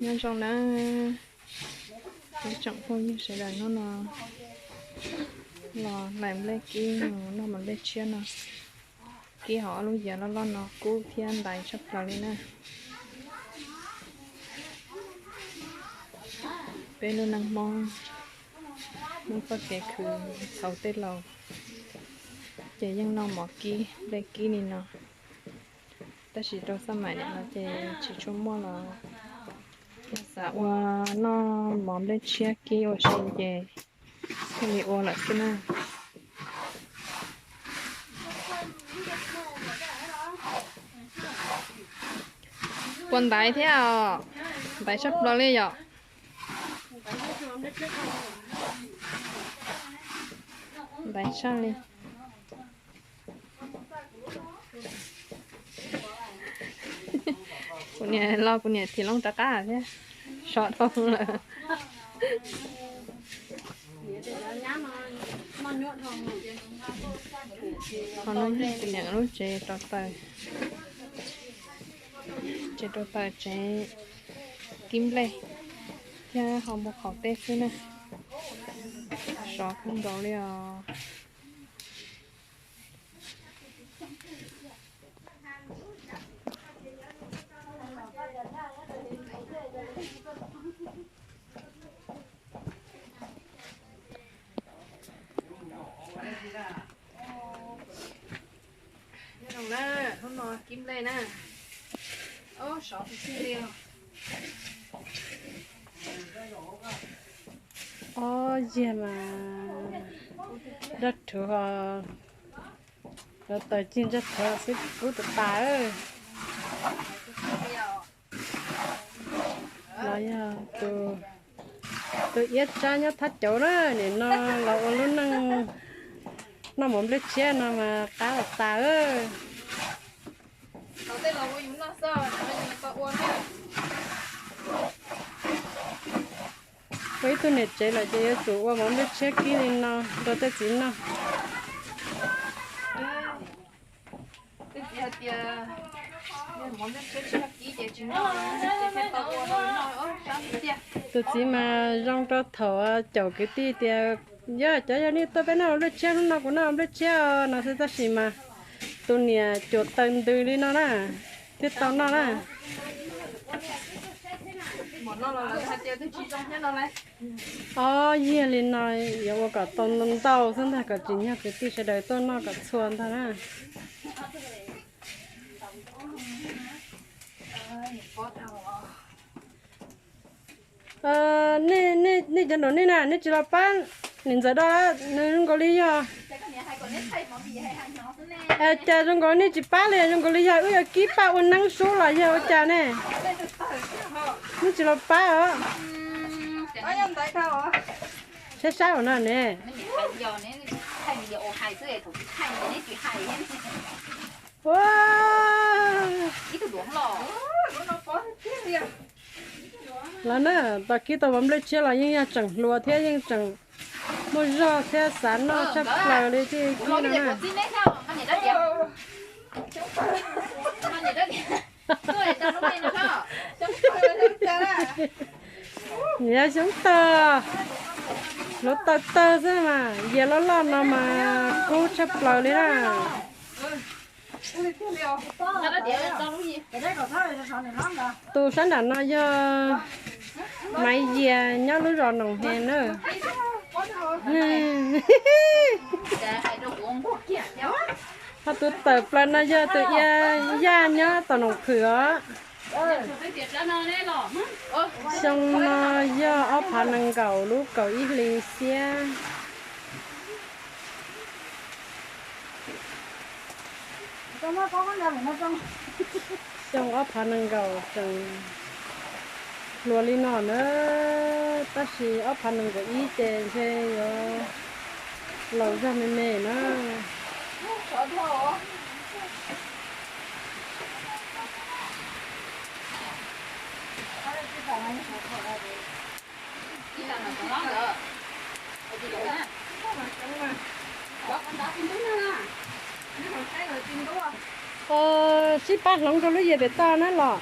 Nyob zoo na, ib tsoom phooj ywg sawv daws, hnub no los hlais nplej kib, noj mov nplej tshiab no. Kib hauv ob lub yias loj loj no kub thiab ntaiv tshaj plaws li na. Peb lub neej Hmoob, Hmoob txoj kev khwv thaum tej laus ces yeej noj mov kib nplej kib li no. Tab sis rau xab maim no ces tsis tshua muaj los yog xav ua noj mov nplej tshiab kib ua si ces thiaj li ua lawm xwb na. Puas ntaiv thiab os? Ntaiv tshaj plaws li yom. Ntaiv tshaj li. Kuv niam los kuv niam thim loo rov qab thiab, sov dhau lawm. Ho no yog kuv niam lub tsev rau taws, tsev rau taws tsev kib nplej thiab ho npua qhauv tej xwb na. Sov kawg nkaus li os. Nyob zoo na, hnub no kib nplej na. Ob sov xwb li. Ob yias mas nraj rhuv ho, lawv taws cig nraj rhuv xwb kub tas tas. Los yog tus iab tsab nyob thab cauv na, nim no los ua lub neej noj mov nplej tshiab no mas qab tas tas. Ua ib tug niam tsev lawm ces yuav tsum ua mov nplej tshiab kib li no rau tej txiv noj. Tus txiv mas zoo rau thaum caum kwv tij tias, yog cov yog nej tuaj peb noj nplej tshiab, hnub no kuv noj nplej tshiab no xwb, tab sis mas tus niam cuam taws ntws li no na, thiaj tau noj na. Ob yias li no yuav ua kom tau ntau ntau xwb ntag, kom tsim nyog kwv tij sawv daws tuaj noj kom txhua ntag na. Nej cov nraum nej na, nej tsis los pab niam ntxawm do, nws zoo nkaus li yog, cas zoo nkaus nej tsis pab li, zoo nkaus li yog wb yuav kib paj ua neeb sub los yog ua cas ne? Nej tsis los pab os. Saib saib ua no ne. Ua los na, tos kib tau mov nplej tshiab los yeej yog tseem hluas thiab yeej tseem muaj zog thiab xav noj tshaj plaws li thiaj kib no na. Nws yog xyoob tawg, hluav taws tawg xwb mas, yias loj loj no mas kub tshaj plaws li na. Tus sab nram no yog Maiv Yias nyob lub zos Noom He na. Ho tus tawm plaws no yog tus Yaj nyob tom Noom Phwm os. Xyoo no yog ob phav nees nkaum lub kaum ib hlis xiab. Xyoo ob phav nees nkaum tseem hluas li no na, tab sis ob phav nees nkaum ib ces ntshe yuav laus zog me me na. Sib pab hloov rau lub yias pem toj na los.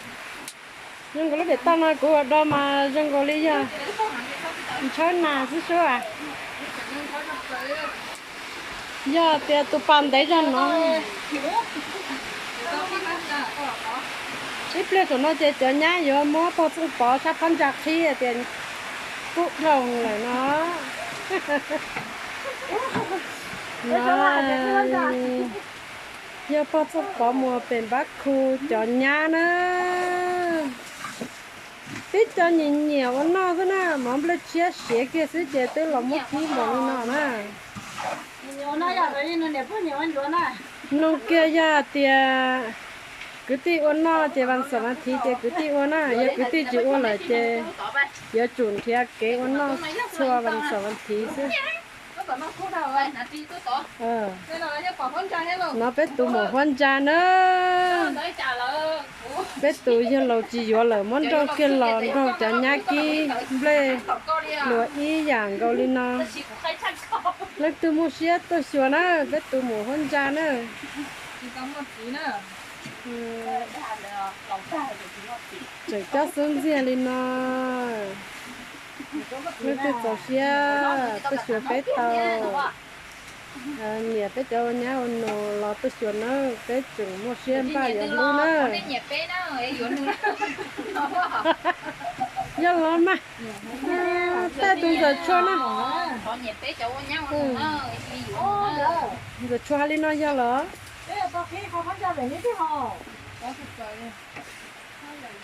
Zoo nkaus lub pem toj no kuv ua do mas zoo nkaus li yog ntshawb nas xwb sub as. Yog tias tus pas ntev zog no, ib pliag saum no ces cov nyab yuav muab pog Txooj Pov sab phab ntsa qhib tias kub dhau lawm no. Yog pog Txooj Pov mus pem npab khu cov nyab na. Tib co nyiam nyiam ua noj xwb na, mov nplej tshiab siav kiag xwb ces twb los muab khib npaum li no na. Nug kiag yog tias kwv tij ua noj ces vas xaum vas thiv ces kwv tij ua na, yog kwv tij tsis ua lawm ces yuav tsum nrhiav kev ua noj txhua vas xaum vas thiv xwb. No peb tus muam huab ntsa na. Peb tus yawg laus tsis yuav lawm muab nrauj kiag los nrog cov nyab kib nplej luas ib yam nkaus li no. Leej twg muaj siab tuaj xyuas na, peb tus muam huab ntsa na. Tseem cob xub ntxiag li no. Leej twg txaus siab tuaj xyuas peb tau. Nyiam peb cov ua nyab ua nus los tuaj xyuas nawb, peb tseem muaj siab npaj yuav hlub na. Yog los mas, thaj tus ntxawm tshua na. Ntxawm tshua li no yog los.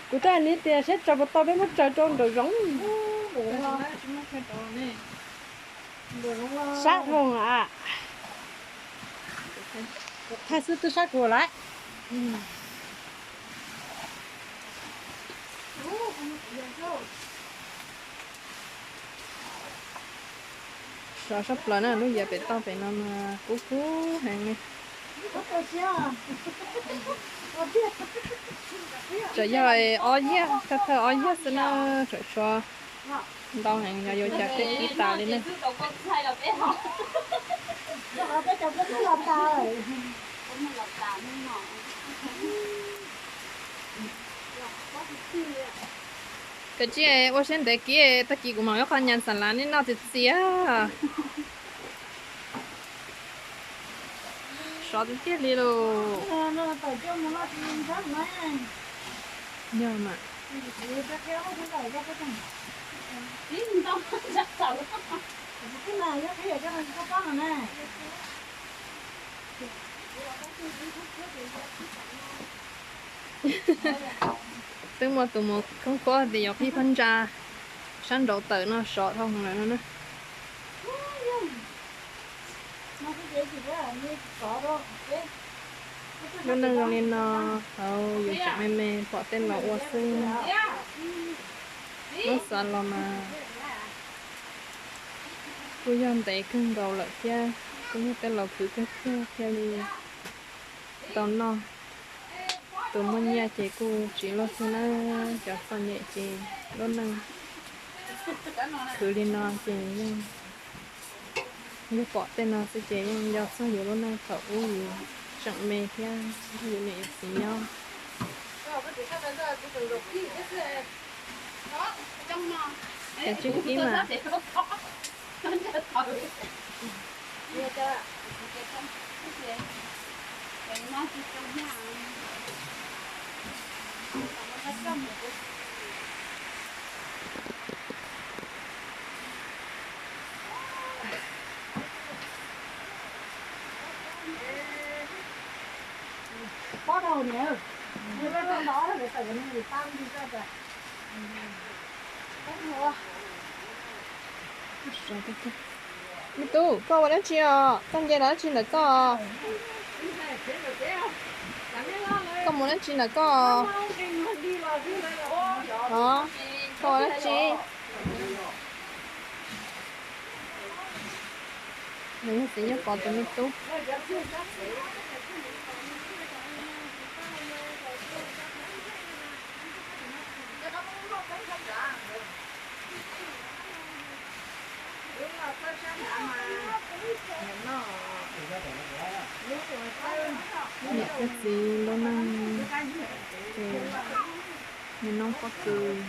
Kuv twb hais nws tias saib tsaws puas tau peb muab tsaws rau nraum zoov. Sab dhau a. Thaij xwb twb sab kuv lawm. Sov sab plaws na, lub yias pem toj pem no mas kub kub heev li. Tseem yog ob yiag, thawj thawj ob yiag xwb na, tseem sov ntau heev, yog yuav cas kub kib tas li ne. Kav tsij ua siab ntev kib, tag kis kuv mam ua qho nyas xas lav nej noj txias txias. Sov tiag tiag li lauj. Yog mas. Twb muaj tus mus khoob khuab tias yuav qhib phab ntsa sab nraud tawm no, sov dhau lawm no na. Lub neej zoo li no, hauv yus tseem me me pom tej laus ua xwb, muab xav los mas kuj yog ntev kawg nkaus lawm thiab, kuj yog tej laus khwv kawg kiag thiaj li tau noj. Tus muaj nyiaj ces kuj tsis luaj xwb na, cov txom nyem ces lub neej khwv li no ces yeej, yog pom tej no xwb ces yeej nco txog yus lub neej thaum ub yus tseem me thiab yus niam yus txiv nyob. Cov tsib kib mas. Me tub, koj ua dab tsi os? Koj nce los dab tsi ntawm koj? Koj mus dab tsi ntawm koj? Os, koj ua dab tsi? Nws yog txiv nyob pov tus me tub. Niam thiab txiv lub neej ces me noob pob kws,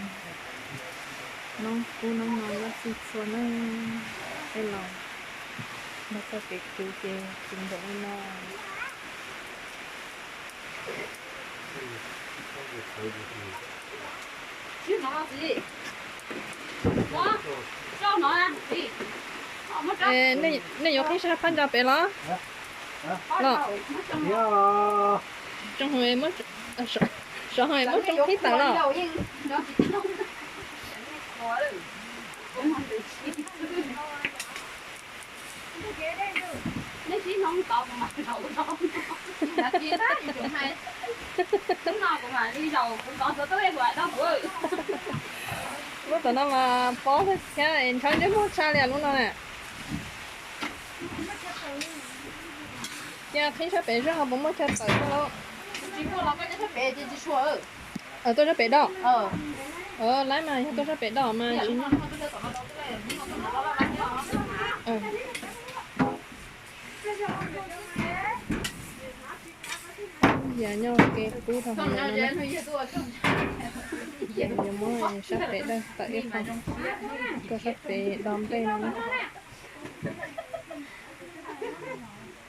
noob kub noob no yog txij txhua neej, tej laus nrog txoj kev khwv ces khwv npaum li no. Nej yuav qhib sab phab ntsa pem los? Los, sov ho muab tsoo qhib tawm los. Lub tom no mas pob thiab ntshav ntsej muag tshaj li lub no na. Cia qhib sab pem zog ho puas muaj chaw tawm tuaj lauj? Tuaj sab pem do. Laiv mas yog tuaj sab pem do mas tsis nyob. Yog nyob ua ke kub dhau hauv no na. Yuav muab sab pem dawj tawm ib qho, tuaj sab pem do nplej no na.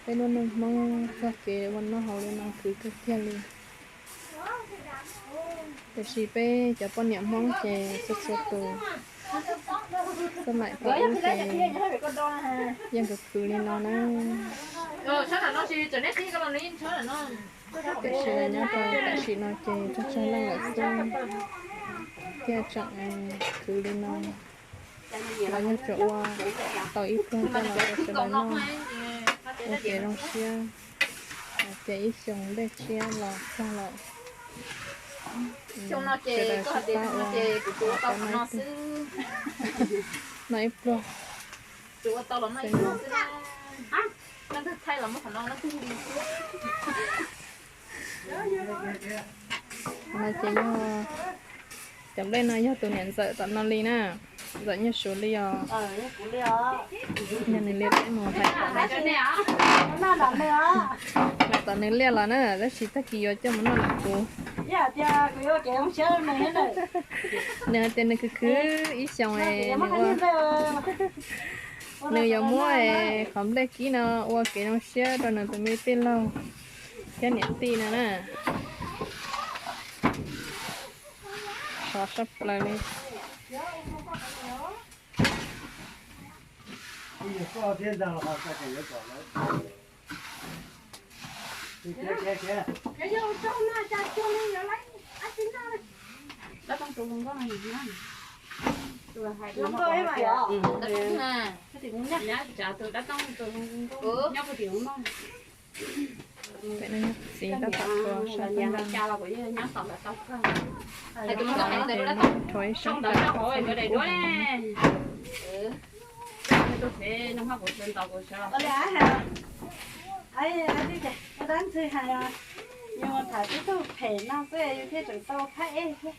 Peb lub neej Hmoob txoj kev ua noj haus li no khwv kawg kiag li. Tiam sis peb cov poj niam Hmoob ces txhua txhua tus xab maim thaum ub ces yeej khwv khwv li no na. Tiam sis nyob rau tam sim no ces tsawg tsawg leej lawm xwb thiaj tseem khwv li no. Los yog tsuas ua tau ib pluag coj los rau sawv daws noj, ua kev zoo siab, hais tias ib xyoo nplej tshiab los txog lawm. Sawv daws sib pab ua, noj ib pluag. No ces yog, cov nplej no yog tus niam ntxawm tom no li na, ntxawm Nyiaj Suav li os. Yog nws li peb mus hais tom, tom nws liaj los na, tab sis tag kis yuav coj mus noj lam kuv. Nws hais tias nws khwv khwv ib xyoos es nws ua, nws yuav muab qhov nplej kib no ua kev zoo siab rau nws tus me tij laug thiab niam tij no na. Sov sab plaws li. Txiv tab tom rhuav sab paj nqa. Rhuav ib sab paj nqa. Dab ntxwg hais, yus tham tib tug phem no xwb yus thiaj tseem tau phab ej thiab.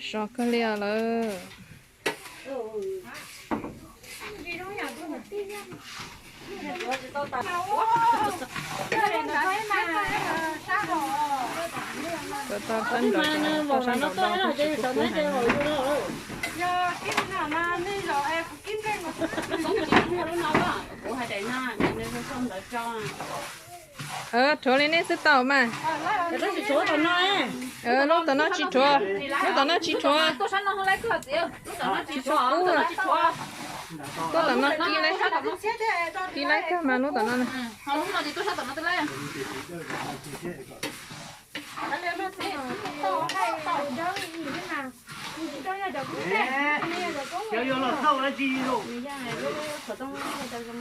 Sov kawg li os lawm. Tuav tau sab nraud, tuav sab nraud do, tab sis kuv kub heev. Rhuav li nej xwb tau mas. Lub tom no tsis rhuav, lub tom no tsis rhuav. Tsis tshua kub. Lub tom no kib laib, kib laib kawg mas lub tom no.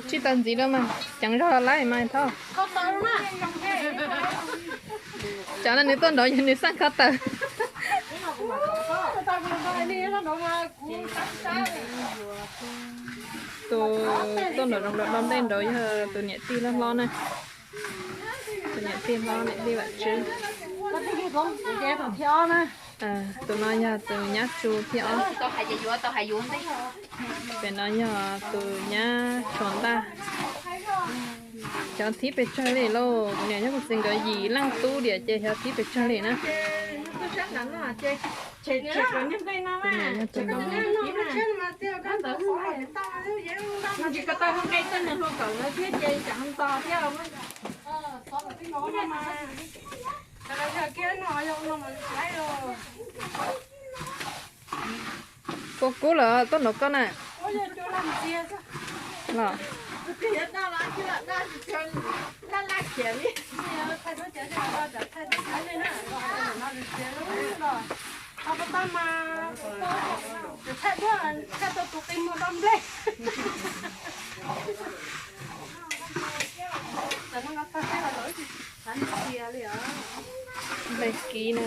Tsis tau ntxiv lawm mas ceev zog laib mas thauj. Tsam no nws tuaj nraud yog nws xaj kho taws. Tus tuaj nraum zoov nraud do nplej nraud yog tus niam tij hlob hlob na. Tus niam tij hlob, niam tij Vam Tswb. Tus no yog tus nyab tsu thiab os. Pem no yog tus nyab tshuav ntaj. Xyov thib pes tsawg li lauj, kuv niam thiab kuv txiv nkawd yim leej tub diam ces xyov thib pes tsawg li na. Kua kub lawm tuaj nrog koj na. Los. Nplej kib na.